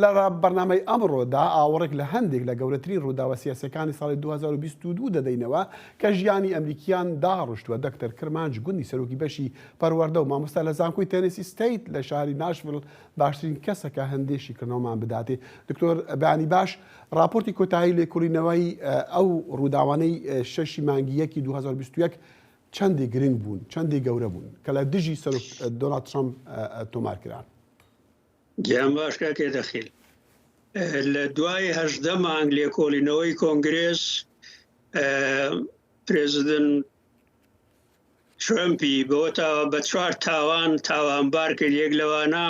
لە بەرنامەی ئەمڕۆدا ئاوڕێک لە هەندێک لە گەورەترین ڕووداوە سیاسیەکانی ساڵی 2022 دەدەینەوە کە ژیانی ئەمریکیان داڕشتووە. دکتەر کرمانج گوندی سەرۆکی بەشی پەروەردە و مامۆستا لە زانکۆی تێنێسی ستەیت لە شاری ناشڤیل باشترین کەسە کە هەندێ شیکردنەوەمان بداتێ. دکتۆر بەیانی باش، ڕاپۆرتی کۆتایی لێکۆڵینەوەی ئەو ڕووداوانەی شەشی مانگی یەکی 2021 چەندی گرنگ بوون، چەندی گەورە بوون کە لە دژی سەرۆک دۆناڵد ترەمپ تۆمار کران؟ گیان باش کاکێ دەخیل. لە دوای 18 مانگ لێکۆڵینەوەی کۆنگرێس پرێزیدنت ترەمپی بەوە بە چوار تاوان تاوانبار کرد یەک لەوانە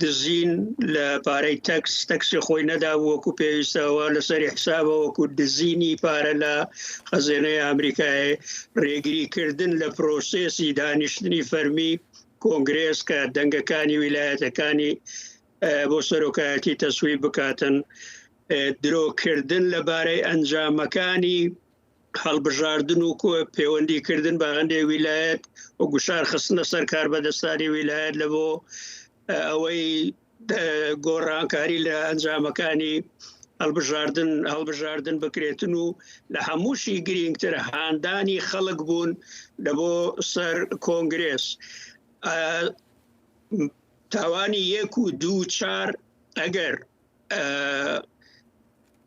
دزین لە پارەی تەکس تەکسی خۆی نەدابوو وەکو پێویستەوە لەسەری حسابە وەکو دزینی پارە لە خەزێنەی ئەمریکای ڕێگریکردن لە پرۆسێسی دانیشتنی فەرمی کۆنگرێس کە دەنگەکانی ویلایەتەکانی بۆ سەرۆکایەتی تەسویب بکاتن درۆکردن لەبارەی ئەنجامەکانی هەڵبژاردن و پەیوەندی کردن بە هەندێک ویلایەت و گوشار خستنە سەر کاربەدەستانی ویلایەت لە بۆ ئەوەی گۆڕانکاری لە ئەنجامەکانی هەڵبژاردن هەڵبژاردن بکرێتن و لە هەمووشی گرینگتر هاندانی خەڵک بوون لە بۆ سەر کۆنگرێس تاوانی یەک و دوو چار ئەگەر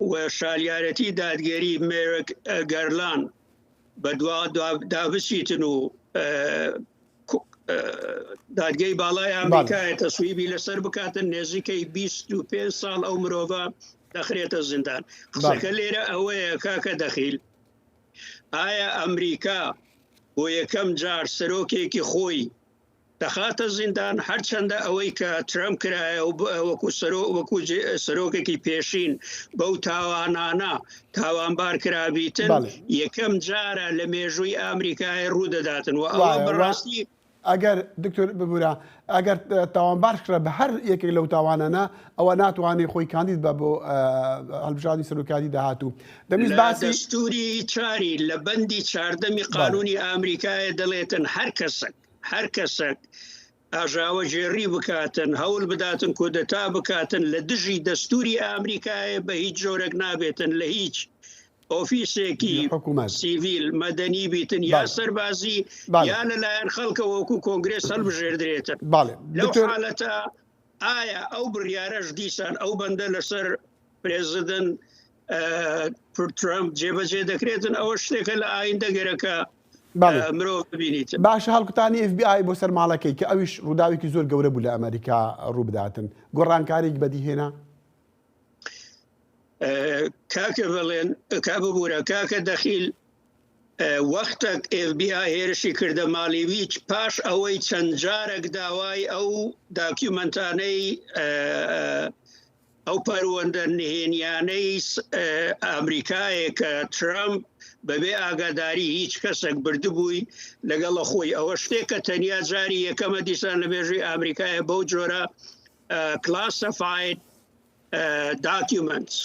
و شالیارەتی دادگەری مێرک گەرلان بە دوا بچیتن و دادگەی باڵای ئەمریکایە تەسویبی لەسەر بکاتن نێزیکەی 25 ساڵ ئەو مرۆڤە دەخرێتە زیندان قسەکە لێرە ئەوەیە کاکە دەخیل ئایا ئەمریکا بۆ یەکەم جار سەرۆکێکی خۆی دەخاتە زیندان، هەرچەندە ئەوەی کە ترەمپ کرایە و وەکو سەرۆک وەکو سەرۆکێکی پێشین بەو تاوانانە تاوانبار کرابیتن یەکەم جارە لە مێژووی ئامریکای ڕوو دەداتن و ئەوە بەڕاستی ئەگەر دکتۆر ببورە ئەگەر تاوانبار کرا بە هەر یەکێک لەو تاوانانە ئەوە ناتوانێت خۆی کاندید بە بۆ هەڵبژاردنی سەرۆکاتی داهاتوو دەمویست باسی دەستوری چاری لە بەندی چاردەمی قانونی ئامریکایە دەڵێتن هەر کەسێک هەر کەسەک ئاژاوەگێڕی بکاتن، هەوڵ بداتن کودەتا بکاتن لە دژی دەستوری ئامریکایە بە هیچ جۆرەک نابێتن لە هیچ ئۆفیسێکی سیڤیل مەدەنی بیتن یا سەربازی یا لەلایەن خەڵکەوە وەکو کۆنگرێس هەڵبژێردرێتن. لەو حالەتە ئایا ئەو بڕیارەش دیسان ئەو بەندە لەسەر پرێزیدنت ترەمپ جێبەجێ دەکرێتن ئەوە شتێکە لە ئایندە گەرەکە مرۆڤ ببینیت. باشە هەڵکوتانی FBI بۆ سەر ماڵەکەی کە ئەویش ڕووداوێکی زۆر گەورە بوو لە ئەمریکا ڕوو بداتن گۆڕانکاریک بەدی هێنا؟ کاکە بەڵێن کا ببوورە کاکە دەخیل وەختەک FBI هێرشی کردە ماڵی ویچ پاش ئەوەی چەند جارێک داوای ئەو داکیومنتانەی ئەو پەروەندە نهێنیانەی ئامریکایە کە ترەمپ بەبێ ئاگاداری هیچ کەسێک بردبووی لەگەڵە خۆی ئەوە شتێکە تەنیا جاری یەکەمە دیسان لە مێژووی ئامریکایە بەو جۆرە کلاسەفاید داکیومنتس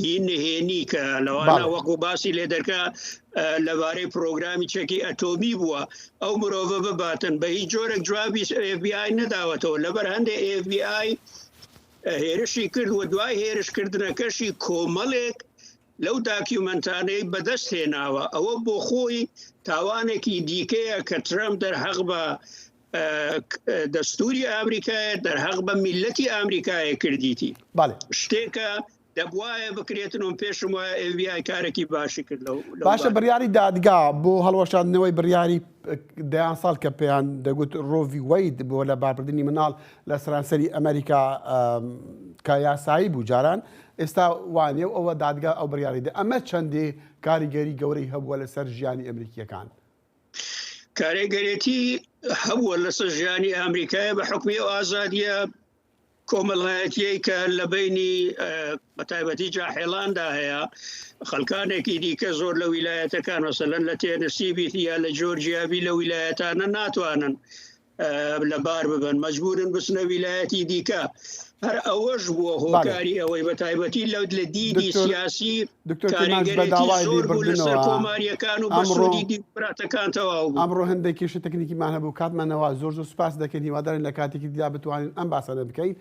هی نهێنی کە لەوانە وەکو باسی لێ دەرکە لەبارەی پرۆگرامی چەکی ئەتۆمی بووە ئەو مرۆڤە بباتن بە هیچ جۆرێک جوابی FBI نەداوەتەوە لەبەر هەندێ FBI هێرشی کرد و دوای هێرشکردنەکەشی کۆمەڵێک لەو داکیومنتانەی بەدەست هێناوە ئەوە بۆ خۆی تاوانێکی دیکەیە کە ترەمپ دەرهەق بە دەستوری ئامریکایە دەرهەق بە میلەتی ئامریکایە کردیتی شتێکە دەبواە بکرێتن و پێشم وایە FBI کارێکی باشی کرد لەو باشە بڕیاری دادگا بۆ هەڵوەشاندنەوەی بڕیاری دەیان ساڵ کە پێیان دەگوت ڕۆڤی وەید بۆ لە باربردنی مناڵ لە سەرانسەری ئەمریکا کە یاسایی بوو جاران ئێستا وانێ و ئەوە دادگا ئەو بڕیاری دە ئەمە چەندێ کاریگەری گەورەی هەبووە لەسەر ژیانی ئەمریکیەکان؟ کارێگەرێتی هەبووە لەسەر ژیانی ئەمریکایە بە حکمی ئەو ئازادیە کۆمەڵایەتیەی کە لە بینی بەتایبەتی جاحێڵاندا هەیە خەڵکانێکی دیکە زۆر لە ویلایەتەکان مەسەلەن لە تێنسی بیت یا لە جۆرجیابی لە ویلایەتانە ناتوانن لە بار ببن مەجبورن بچنە ویلایەتی دیکە هەر ئەوەش بووە هۆکاری ئەوەی بە تایبەتی لەو لە دیدی سیاسی کاریگەرێتی زۆر بوو لەسەر کۆماریەکان و بەسوودی دیموکراتەکان تەواو بوو. ئەمڕۆ هەندێک کێشە تەکنیکیمان هەبوو کاتمان نەوا زۆر زۆر سوپاس دەکەین هیوادارین لە کاتێکی دیدا بتوانین ئەم باسانە بکەین.